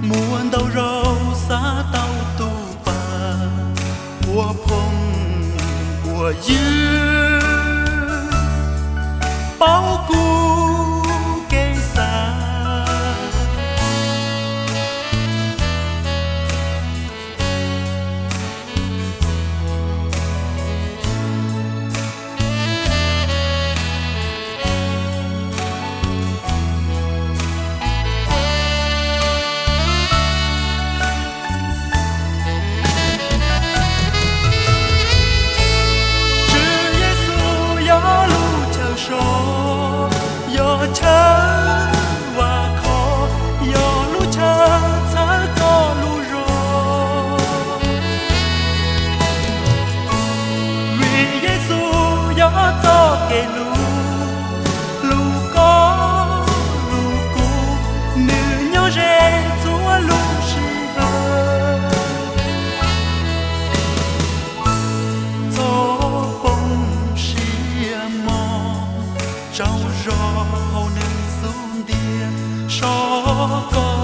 Muaj ntau zaug xav tau tus pab uas phooj uas ywg, paub kuv kev xav. Tswv Yexus yog lub chaw so, yog chaw vam khom, yog lub chaw txhawb koj lub zog. Vim Yexus yog txoj kev hlub, hlub koj hlub kuv, nws nyob ze txhua lub sij hawm. Txhob poob siab mog, tsaug zog hauv nws xub ntiag, so koj